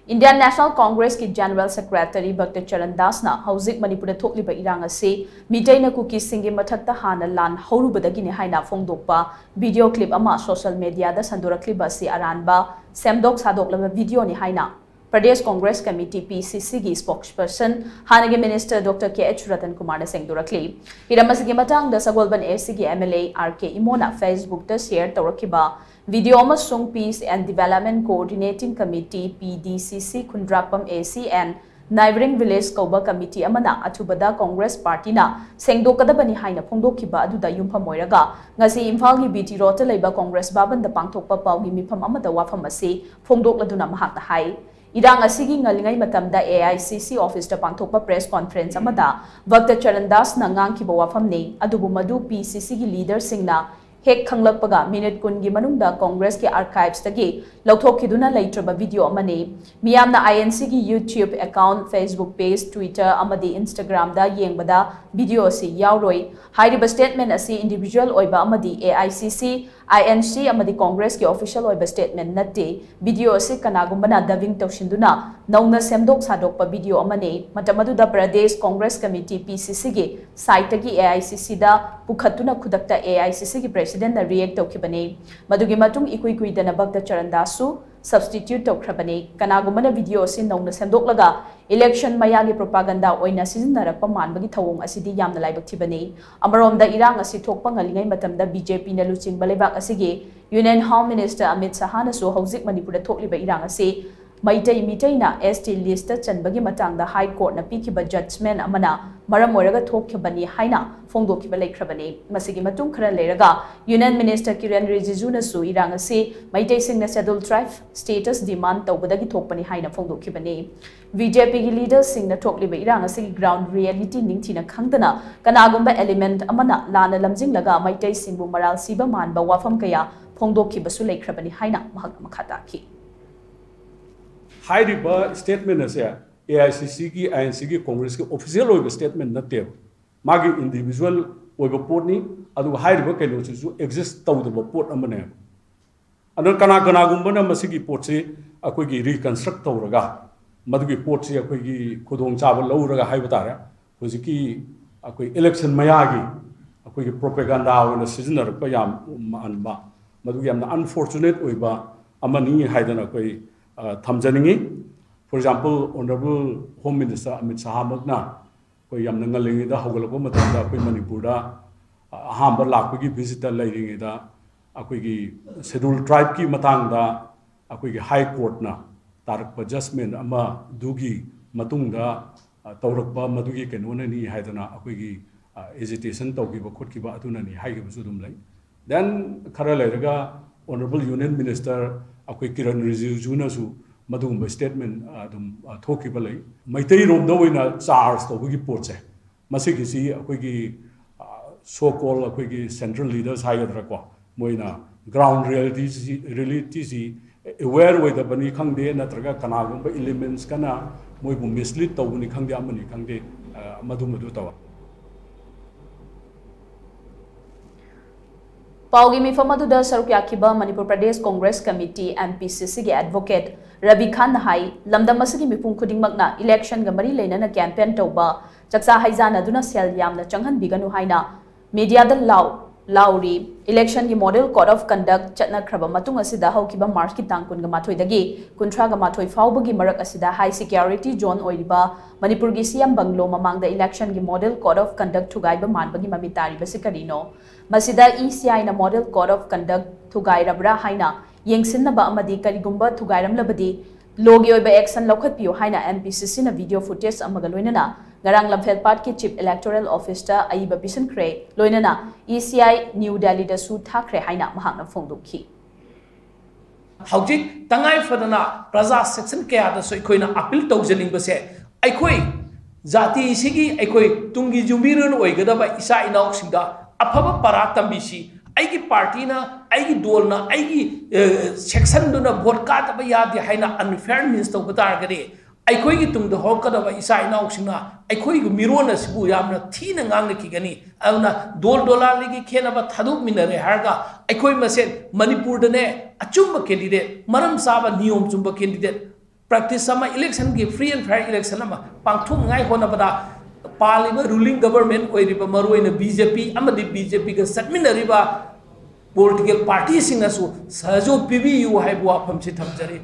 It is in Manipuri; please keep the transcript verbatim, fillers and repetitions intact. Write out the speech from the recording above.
Indian National Congress ꯀꯤ General Secretary ꯚꯛꯇ ꯆꯔꯟ ꯗꯥꯁꯅ ꯍꯧꯖꯤꯛ ꯃꯅꯤꯄꯨꯔꯗ ꯊꯣꯛꯂꯤꯕ ꯏꯔꯥꯡ ꯑꯁꯤ ꯃꯤꯇꯩꯅ ꯀꯨꯀꯤꯁꯤꯡꯒꯤ ꯃꯊꯛꯇ ꯍꯥꯟꯅ ꯂꯥꯟ ꯍꯧꯔꯨꯕꯗꯒꯤꯅꯤ ꯍꯥꯏꯅ ꯐꯣꯡꯗꯣꯛꯄ video clip ꯑꯃ social media ꯗ ꯁꯟꯗꯣꯔꯛꯂꯤꯕ ꯑꯁꯤ ꯑꯔꯥꯟꯕ ꯁꯦꯝꯗꯣꯛ ꯁꯥꯗꯣꯛꯂꯕ video ꯅꯤ ꯍꯥꯏꯅ Pradesh Congress Committee, P C C ꯒꯤ spokesperson, ꯍꯥꯟꯅꯒꯤ minister Doctor K H Ratan Kumar ꯅ ꯁꯦꯡꯗꯣꯔꯛꯂꯤ꯫ ꯍꯤꯔꯝ ꯑꯁꯤꯒꯤ ꯃꯇꯥꯡꯗ ꯁꯒꯣꯜꯕꯟ A C ꯒꯤ M L A R K ꯏꯃꯣꯅ Facebook ꯇ share ꯇꯧꯔꯛꯈꯤꯕ video ꯑꯃꯁꯨꯡ Peace and Development Coordinating Committee, P D C C, Khundrakpam A C and Neighbouring Village ꯀꯧꯕ committee ꯑꯃꯅ ꯑꯊꯨꯕꯗ Congress party ꯅ ꯁꯦꯡꯗꯣꯛꯀꯗꯕꯅꯤ ꯍꯥꯏꯅ ꯐꯣꯡꯗꯣꯛꯈꯤꯕ ꯑꯗꯨꯗ ꯌꯨꯝꯐꯝ ꯑꯣꯏꯔꯒ ꯉꯁꯤ ꯏꯝꯐꯥꯜꯒꯤ B T Road ꯇ ꯂꯩꯕ Congress ꯚꯕꯟꯗ ꯄꯥꯡꯊꯣꯛꯄ ꯄꯥꯎꯒꯤ ꯃꯤꯐꯝ ꯑꯃꯗ ꯋꯥꯐꯝ ꯑꯁꯤ ꯐꯣꯡꯗꯣꯛꯂꯗꯨꯅ ꯃꯍꯥꯛꯅ ꯍꯥꯏ, ꯏꯔꯥꯡ ꯑꯁꯤꯒꯤ ꯉꯜꯂꯤꯉꯩ ꯃꯇꯝꯗ A I C C office ꯇ ꯄꯥꯡꯊꯣꯛꯄ press conference ꯑꯃꯗ ꯚꯛꯇ ꯆꯔꯟ ꯗꯥꯁꯅ ꯉꯥꯡꯈꯤꯕ ꯋꯥꯐꯝꯅꯤ, ꯑꯗꯨꯕꯨ ꯃꯗꯨ P C C ꯒꯤ leader ꯁꯤꯡꯅ ꯍꯦꯛ ꯈꯪꯂꯛꯄꯒ minute ꯀꯨꯟꯒꯤ ꯃꯅꯨꯡꯗ Congress ꯀꯤ archives ꯇꯒꯤ ꯂꯧꯊꯣꯛꯈꯤꯗꯨꯅ ꯂꯩꯇ꯭ꯔꯕ video ꯑꯃꯅꯤ꯫ ꯃꯤꯌꯥꯝꯅ I N C ꯒꯤ YouTube account, Facebook page, Twitter ꯑꯃꯗꯤ Instagram ꯗ ꯌꯦꯡꯕꯗ video ꯑꯁꯤ ꯌꯥꯎꯔꯣꯏ꯫ ꯍꯥꯏꯔꯤꯕ statement ꯑꯁꯤ individual ꯑꯣꯏꯕ ꯑꯃꯗꯤ A I C C, I N C ꯑꯃꯗꯤ Congress ꯀꯤ official ꯑꯣꯏꯕ statement ꯅꯠꯇꯦ꯫ Video ꯑꯁꯤ ꯀꯅꯥꯒꯨꯝꯕꯅ dubbing ꯇꯧꯁꯤꯟꯗꯨꯅ ꯅꯧꯅ ꯁꯦꯝꯗꯣꯛ ꯁꯥꯗꯣꯛꯄ video ꯑꯃꯅꯤ꯫ ꯃꯇꯝ ꯑꯗꯨꯗ Pradesh Congress Committee, P C C ꯒꯤ site ꯇꯒꯤ A I C C ꯗ ꯄꯨꯈꯠꯇꯨꯅ ꯈꯨꯗꯛꯇ A I C C ꯒꯤ president ꯅ react ꯇꯧꯈꯤꯕꯅꯤ꯫ ꯃꯗꯨꯒꯤ ꯃꯇꯨꯡ ꯏꯀꯨꯏ ꯀꯨꯏꯗꯅ ꯚꯛꯇ ꯆꯔꯟ ꯗꯥꯁꯁꯨ substitute ꯇꯧꯈ꯭ꯔꯕꯅꯤ꯫ ꯀꯅꯥꯒꯨꯝꯕꯅ video ꯑꯁꯤ ꯅꯧꯅ ꯁꯦꯝꯗꯣꯛꯂꯒ election ꯃꯌꯥꯒꯤ propaganda ꯑꯣꯏꯅ ꯁꯤꯖꯤꯟꯅꯔꯛꯄ ꯃꯥꯟꯕꯒꯤ ꯊꯧꯑꯣꯡ ꯑꯁꯤꯗꯤ ꯌꯥꯝꯅ ꯂꯥꯏꯕꯛ ꯊꯤꯕꯅꯤ꯫ ꯑꯃꯔꯣꯝꯗ ꯏꯔꯥꯡ ꯑꯁꯤ ꯊꯣꯛꯄ ꯉꯜꯂꯤꯉꯩ ꯃꯇꯝꯗ B J P ꯅ ꯂꯨꯆꯤꯡꯕ ꯂꯩꯕꯥꯛ ꯑꯁꯤꯒꯤ Union Home Minister Amit Shah ꯅꯁꯨ ꯍꯧꯖꯤꯛ ꯃꯅꯤꯄꯨꯔꯗ ꯊꯣꯛꯂꯤꯕ ꯏꯔꯥꯡ ꯑꯁꯤ ꯃꯩꯇꯩ ꯃꯤꯇꯩꯅ S T list ꯆꯟꯕꯒꯤ ꯃꯇꯥꯡꯗ High Court ꯅ ꯄꯤꯈꯤꯕ judgment ꯑꯃꯅ ꯃꯔꯝ ꯑꯣꯏꯔꯒ ꯊꯣꯛꯈꯤꯕꯅꯤ ꯍꯥꯏꯅ ꯐꯣꯡꯗꯣꯛꯈꯤꯕ ꯂꯩꯈ꯭ꯔꯕꯅꯤ꯫ ꯃꯁꯤꯒꯤ ꯃꯇꯨꯡ ꯈꯔ ꯂꯩꯔꯒ Union Minister Kiren Rijiju ꯅꯁꯨ ꯏꯔꯥꯡ ꯑꯁꯤ ꯃꯩꯇꯩꯁꯤꯡꯅ Scheduled Tribe status demand ꯇꯧꯕꯗꯒꯤ ꯊꯣꯛꯄꯅꯤ ꯍꯥꯏꯅ ꯐꯣꯡꯗꯣꯛꯈꯤꯕꯅꯤ꯫ B J P ꯒꯤ leader ꯁꯤꯡꯅ ꯊꯣꯛꯂꯤꯕ ꯏꯔꯥꯡ ꯑꯁꯤꯒꯤ ground reality ꯅꯤꯡꯊꯤꯅ ꯈꯪꯗꯅ ꯀꯅꯥꯒꯨꯝꯕ element ꯑꯃꯅ ꯂꯥꯟꯅ ꯂꯝꯖꯤꯡꯂꯒ ꯃꯩꯇꯩꯁꯤꯡꯕꯨ ꯃꯔꯥꯜ ꯁꯤꯕ ꯃꯥꯟꯕ ꯋꯥꯐꯝ ꯀꯌꯥ ꯐꯣꯡꯗꯣꯛꯈꯤꯕꯁꯨ ꯂꯩꯈ꯭ꯔꯕꯅꯤ ꯍꯥꯏꯅ ꯃꯍꯥꯛꯅ ꯃꯈꯥ ꯇꯥꯈꯤ꯫ ꯍꯥꯏꯔꯤꯕ statement ꯑꯁꯦ A I C C ꯒꯤ, I N C ꯒꯤ, Congress ꯀꯤ official ꯑꯣꯏꯕ statement ꯅꯠꯇꯦꯕ꯫ ꯃꯥꯒꯤ individual ꯑꯣꯏꯕ ꯄꯣꯠꯅꯤ꯫ ꯑꯗꯨꯒ ꯍꯥꯏꯔꯤꯕ ꯀꯩꯅꯣꯁꯤꯁꯨ exist ꯇꯧꯗꯕ ꯄꯣꯠ ꯑꯃꯅꯦꯕ꯫ ꯑꯗꯨꯅ ꯀꯅꯥ ꯀꯅꯥꯒꯨꯝꯕꯅ ꯃꯁꯤꯒꯤ ꯄꯣꯠꯁꯤ ꯑꯩꯈꯣꯏꯒꯤ ꯔꯤꯀꯟꯁꯇ꯭ꯔꯛ ꯇꯧꯔꯒ ꯃꯗꯨꯒꯤ ꯄꯣꯠꯁꯤ ꯑꯩꯈꯣꯏꯒꯤ ꯈꯨꯗꯣꯡꯆꯥꯕ ꯂꯧꯔꯒ ꯍꯥꯏꯕ ꯇꯥꯔꯦ, ꯍꯧꯖꯤꯛꯀꯤ ꯑꯩꯈꯣꯏ ꯏꯂꯦꯛꯁꯟ ꯃꯌꯥꯒꯤ ꯑꯩꯈꯣꯏꯒꯤ ꯄ꯭ꯔꯣꯄꯦꯒꯥꯟꯗꯥ ꯑꯣꯏꯅ ꯁꯤꯖꯤꯟꯅꯔꯛꯄ ꯌꯥꯝ ꯃꯥꯟꯕ, ꯃꯗꯨꯒꯤ ꯌꯥꯝꯅ ꯑꯟꯐꯣꯔꯆꯨꯅꯦꯠ ꯑꯣꯏꯕ ꯑꯃꯅꯤ ꯍꯥꯏꯗꯅ ꯑꯩꯈꯣꯏ ꯊꯝꯖꯅꯤꯡꯉꯤ꯫ For example, Honourable Home Minister Amit ꯁꯍꯥꯃꯛꯅ ꯑꯩꯈꯣꯏ ꯌꯥꯝꯅ ꯉꯜꯂꯤꯉꯩꯗ ꯍꯧꯒꯠꯂꯛꯄ ꯃꯇꯝꯗ ꯑꯩꯈꯣꯏ ꯃꯅꯤꯄꯨꯔꯗ ꯑꯍꯥꯟꯕ ꯂꯥꯛꯄꯒꯤ ꯚꯤꯖꯤꯠꯇ ꯂꯩꯔꯤꯉꯩꯗ ꯑꯩꯈꯣꯏꯒꯤ ꯁꯦꯗ꯭ꯌꯨꯜ ꯇ꯭ꯔꯥꯏꯕꯀꯤ ꯃꯇꯥꯡꯗ ꯑꯩꯈꯣꯏꯒꯤ ꯍꯥꯏ ꯀꯣꯔꯠꯅ ꯇꯥꯔꯛꯄ ꯖꯁꯃꯦꯟ ꯑꯃꯗꯨꯒꯤ ꯃꯇꯨꯡꯗ ꯇꯧꯔꯛꯄ ꯃꯗꯨꯒꯤ ꯀꯩꯅꯣꯅꯅꯤ ꯍꯥꯏꯗꯅ ꯑꯩꯈꯣꯏꯒꯤ ꯑꯦꯖꯤꯇꯦꯁꯟ ꯇꯧꯈꯤꯕ ꯈꯣꯠꯈꯤꯕ ꯑꯗꯨꯅꯅꯤ ꯍꯥꯏꯈꯤꯕꯁꯨ ꯑꯗꯨꯝ ꯂꯩ꯫ Then ꯈꯔ ꯂꯩꯔꯒ Honourable Union Minister ꯑꯩꯈꯣꯏ ꯀꯤꯔꯟ ꯔꯤꯖꯤꯖꯨꯅꯁꯨ ꯃꯗꯨꯒꯨꯝꯕ ꯁ꯭ꯇꯦꯠꯃꯦꯟ ꯑꯗꯨꯝ ꯊꯣꯛꯈꯤꯕ ꯂꯩ꯫ ꯃꯩꯇꯩꯔꯣꯝꯗ ꯑꯣꯏꯅ ꯆꯥꯔꯖ ꯇꯧꯕꯒꯤ ꯄꯣꯠꯁꯦ, ꯃꯁꯤꯒꯤꯁꯤ ꯑꯩꯈꯣꯏꯒꯤ so called ꯑꯩꯈꯣꯏꯒꯤ ꯁꯦꯟꯇ꯭ꯔꯦꯜ ꯂꯤꯗꯔꯁ ꯍꯥꯏꯒꯗ꯭ꯔꯥꯀꯣ, ꯃꯣꯏꯅ ꯒ꯭ꯔꯥꯎꯟ ꯔꯤꯌꯦꯂꯤꯇꯤꯁꯤ ꯔꯤꯌꯦꯂꯤꯇꯤꯁꯤ ꯑꯦꯋꯦꯌꯔ ꯑꯣꯏꯗꯕꯅꯤ ꯈꯪꯗꯦ, ꯅꯠꯇ꯭ꯔꯒ ꯀꯅꯥꯒꯨꯝꯕ ꯏꯂꯤꯃꯦꯟꯁ ꯀꯅ ꯃꯣꯏꯕꯨ ꯃꯤꯁꯂꯤꯠ ꯇꯧꯕꯅꯤ ꯈꯪꯗꯦ, ꯑꯃꯅꯤ ꯈꯪꯗꯦ, ꯃꯗꯨꯃꯗꯨ ꯇꯧꯋꯦ꯫ ꯄꯥꯎꯒꯤ ꯃꯤꯐꯝ ꯑꯗꯨꯗ ꯁꯔꯨꯛ ꯌꯥꯈꯤꯕ ꯃꯅꯤꯄꯨꯔ ꯄ꯭ꯔꯗꯦꯁ ꯀꯣꯡꯒ꯭ꯔꯦꯁ ꯀꯃꯤꯇꯤ, MPCC, ꯒꯤ ꯑꯦꯗꯚꯣꯀꯦꯠ ꯔꯕꯤ ꯈꯥꯟꯅ ꯍꯥꯏ, ꯂꯝꯗꯝ ꯑꯁꯤꯒꯤ ꯃꯤꯄꯨꯝ ꯈꯨꯗꯤꯡꯃꯛꯅ ꯏꯂꯦꯛꯁꯟꯒ ꯃꯔꯤ ꯂꯩꯅꯅ ꯀꯦꯝꯄꯦꯟ ꯇꯧꯕ, ꯆꯥꯛꯆꯥ ꯍꯩꯖꯥꯟꯅꯗꯨꯅ ꯁꯦꯜ ꯌꯥꯝꯅ ꯆꯪꯍꯟꯕꯤꯒꯅꯨ ꯍꯥꯏꯅ ꯃꯤꯗꯤꯌꯥꯗ ꯂꯥꯎ ꯂꯥꯎꯔꯤ꯫ ꯏꯂꯦꯛꯁꯟꯒꯤ ꯃꯣꯗꯦꯜ ꯀꯣꯗ ꯑꯣꯐ ꯀꯟꯗꯛ ꯆꯠꯅꯈ꯭ꯔꯕ ꯃꯇꯨꯡ ꯑꯁꯤꯗ ꯍꯧꯈꯤꯕ ꯃꯥꯔꯆꯀꯤ ꯇꯥꯡ ꯀꯨꯟꯒ ꯃꯥꯊꯣꯏꯗꯒꯤ ꯀꯨꯟꯊ꯭ꯔꯥꯒ ꯃꯥꯊꯣꯏ ꯐꯥꯎꯕꯒꯤ ꯃꯔꯛ ꯑꯁꯤꯗ ꯍꯥꯏ ꯁꯦꯀ꯭ꯌꯨꯔꯤꯇꯤ ꯖꯣꯟ ꯑꯣꯏꯔꯤꯕ ꯃꯅꯤꯄꯨꯔꯒꯤ CM ꯕꯪꯒ꯭ꯂꯣ ꯃꯃꯥꯡꯗ ꯏꯂꯦꯛꯁꯟꯒꯤ ꯃꯣꯗꯦꯜ ꯀꯣꯗ ꯑꯣꯐ ꯀꯟꯗꯛ ꯊꯨꯒꯥꯏꯕ ꯃꯥꯟꯕꯒꯤ ꯃꯃꯤ ꯇꯥꯔꯤꯕꯁꯤ ꯀꯔꯤꯅꯣ? ꯃꯁꯤꯗ ECIꯅ ꯃꯣꯗꯦꯜ ꯀꯣꯗ ꯑꯣꯐ ꯀꯟꯗꯛ ꯊꯨꯒꯥꯏꯔꯕ꯭ꯔꯥ ꯍꯥꯏꯅ ꯌꯦꯡꯁꯤꯟꯅꯕ ꯑꯃꯗꯤ ꯀꯔꯤꯒꯨꯝꯕ ꯊꯨꯒꯥꯏꯔꯝꯂꯕꯗꯤ ꯂꯣꯒꯤ ꯑꯣꯏꯕ ꯑꯦꯛꯁꯟ ꯂꯧꯈꯠꯄꯤꯌꯨ ꯍꯥꯏꯅ MPCCꯅ ꯚꯤꯗꯤꯑꯣ ꯐꯨꯇꯦꯖ ꯑꯃꯒ ꯂꯣꯏꯅꯅ ꯉꯔꯥꯡ ꯂꯝꯐꯦꯜꯄꯥꯠꯀꯤ ꯆꯤꯐ ꯏꯂꯦꯛꯇꯣꯔꯦꯜ ꯑꯣꯐꯤꯁꯇ ꯑꯏꯕ ꯄꯤꯁꯤꯟꯈ꯭ꯔꯦ꯫ ꯂꯣꯏꯅꯅ ECI ꯅ꯭ꯌꯨ ꯗꯦꯜꯂꯤꯗꯁꯨ ꯊꯥꯈ꯭ꯔꯦ ꯍꯥꯏꯅ ꯃꯍꯥꯛꯅ ꯐꯣꯡꯗꯣꯛꯈꯤ꯫ ꯍꯧꯖꯤꯛ ꯇꯉꯥꯏ ꯐꯗꯅ ꯄ꯭ꯔꯖꯥ ꯁꯦꯛꯁꯟ ꯀꯌꯥꯗꯁꯨ ꯑꯩꯈꯣꯏꯅ ꯑꯄꯤꯜ ꯇꯧꯖꯅꯤꯡꯕꯁꯦ, ꯑꯩꯈꯣꯏ ꯖꯥꯇꯤꯁꯤꯒꯤ ꯑꯩꯈꯣꯏ ꯇꯨꯡꯒꯤ ꯌꯨꯝꯕꯤꯔꯦꯜ ꯑꯣꯏꯒꯗꯕ ꯏꯆꯥ ꯏꯅꯥꯎꯁꯤꯡꯗ ꯑꯐꯕ ꯄꯔꯥ ꯇꯝꯕꯤꯁꯤ꯫ ꯑꯩꯒꯤ ꯄꯥꯔꯇꯤꯅ, ꯑꯩꯒꯤ ꯗꯣꯜꯅ, ꯑꯩꯒꯤ ꯁꯦꯛꯁꯟꯗꯨꯅ ꯚꯣꯠ ꯀꯥꯗꯕ ꯌꯥꯗꯦ ꯍꯥꯏꯅ ꯑꯟꯐꯤꯌꯔ ꯃꯤꯟꯁ ꯇꯧꯕ ꯇꯥꯔꯒꯗꯤ, ꯑꯩꯈꯣꯏꯒꯤ ꯇꯨꯡꯗ ꯍꯧꯔꯛꯀꯗꯕ ꯏꯆꯥ ꯏꯅꯥꯎꯁꯤꯡꯅ ꯑꯩꯈꯣꯏꯒꯤ ꯃꯤꯔꯣꯟ ꯑꯁꯤꯕꯨ ꯌꯥꯝꯅ ꯊꯤꯅ ꯉꯥꯡꯅꯈꯤꯒꯅꯤ꯫ ꯑꯗꯨꯅ ꯗꯣꯜ ꯗꯣꯂꯥꯂꯤꯒꯤ ꯈꯦꯠꯅꯕ ꯊꯥꯗꯣꯛꯃꯤꯟꯅꯔꯦ ꯍꯥꯏꯔꯒ ꯑꯩꯈꯣꯏ ꯃꯁꯦꯟ ꯃꯅꯤꯄꯨꯔꯗꯅꯦ ꯑꯆꯨꯝꯕ candidate, ꯃꯔꯝ ꯆꯥꯕ ꯅꯤꯌꯣꯝ ꯆꯨꯝꯕ candidate, practice ꯑꯃ, electionꯒꯤ free and fair election ꯑꯃ ꯄꯥꯡꯊꯣꯛꯅꯉꯥꯏ ꯍꯣꯠꯅꯕꯗ ꯄꯥꯜꯂꯤꯕ ruling government ꯑꯣꯏꯔꯤꯕ ꯃꯔꯨꯑꯣꯏꯅ B J P ꯑꯃꯗꯤ B J Pꯒ ꯆꯠꯃꯤꯟꯅꯔꯤꯕ political partyꯁꯤꯡꯅꯁꯨ ꯁꯍꯖꯣꯒ ꯄꯤꯕꯤꯌꯨ ꯍꯥꯏꯕ ꯋꯥꯐꯝꯁꯤ ꯊꯝꯖꯔꯤ꯫